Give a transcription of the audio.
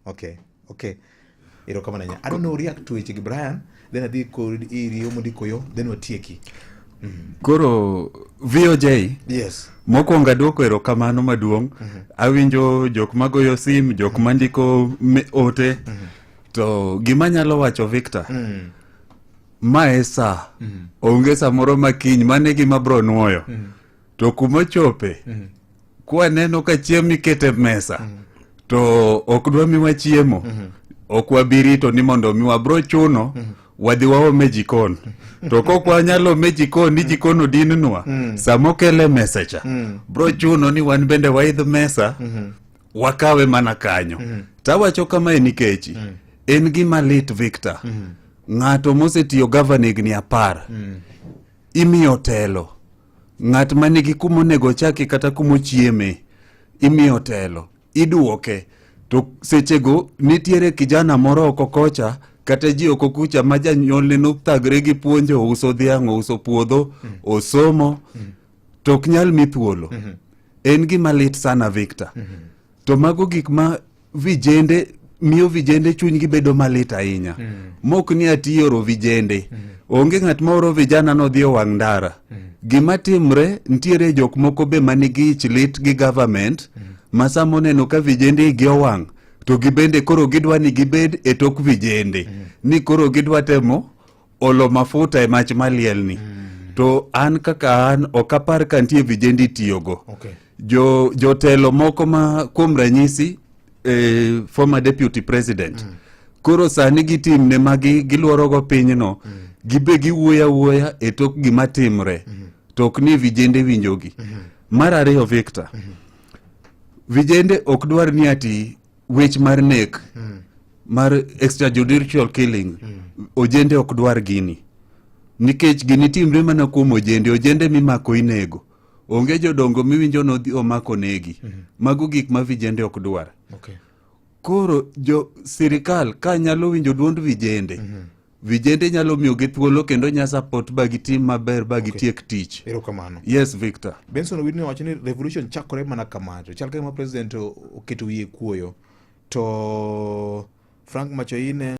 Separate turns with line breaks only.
Okay. Erokamano ahinya. I don't know, react to weche gi Brian, then adhi kod iri Omondi Koyo, then watieki.
Koro VOJ.
Yes.
Mokwongo aduoko erokamano maduong'. Awinjo jok magoyo sim, jok mandiko ote. To gima nyalo wacho, Victor, ma e sa. Onge samoro ma kiny, mano e gima bro nuoyo. To kumochope, kwaneno ka chiemo ikete mesa, to ok dwa miwa chiemo, ok wabi rito ni mondo miwa, bro chuno wadhi waome jikon. To kok wanyalo ome jikon ni jikon odinnwa, sama okele mesa cha, bro chuno ni wan bende waidh mesa, wakawe mana kanyo. Tawacho kamae nikech en gima lit, Victor. Ng'ato mosetiyo gavana higni 10, imiyo telo. Ng'at ma nigi kuma onego ochaki kata kuma ochieme, imiyo telo, iduoke. To sechego nitiere kijana moro oko kocha kata ji oko kucha ma janyuolne nothagre gi puonjo, ouso dhiang', ouso puodho, osomo, to ok nyal mi thuolo. En gima lit sana, Victor. To mago gik ma vijende miyo vijende chunygi bedo malit ahinya. Mok ni ati oro vijende. Onge ng'at ma oro vijana nodhi owang' ndara. Gima timre, nitiere jok moko be manigi ich lit gi government, ma sama oneno ka vijende igi owang', to gibende koro gidwa ni gibed e tok vijende. Ni koro gidwa temo olo mafuta e mach malielni. To an kaka an, ok apar ka nitie vijende itiyogo. Jo jotelo moko ma kuom ranyisi former deputy president, koro sani gitimne ma giluorogo pinyno, gibe giwuoyo awuoya e tok gima timre, to ok ni vijende winjogi. Mar ariyo, Victor, vijende ok dwar ni ati wech mar nek mar extrajudicial killing. Ojende ok dwar gini nikech gini timre mana kuom ojende. Ojende mimako inego, onge jodongo miwinjo nodhi omako negi. Mago gik ma vijende ok dwar. Koro jo sirikal ka nyalo winjo duond vijende, vijende nyalo miyogi thuolo kendo nya support ba gitim maber ba gitiek tich.
Erokamano.
Yes, Victor.
Benson Owino wacho ni revolution chakore mana kama, to chal kagima president oketo wiye kuoyo. To Frank Machoine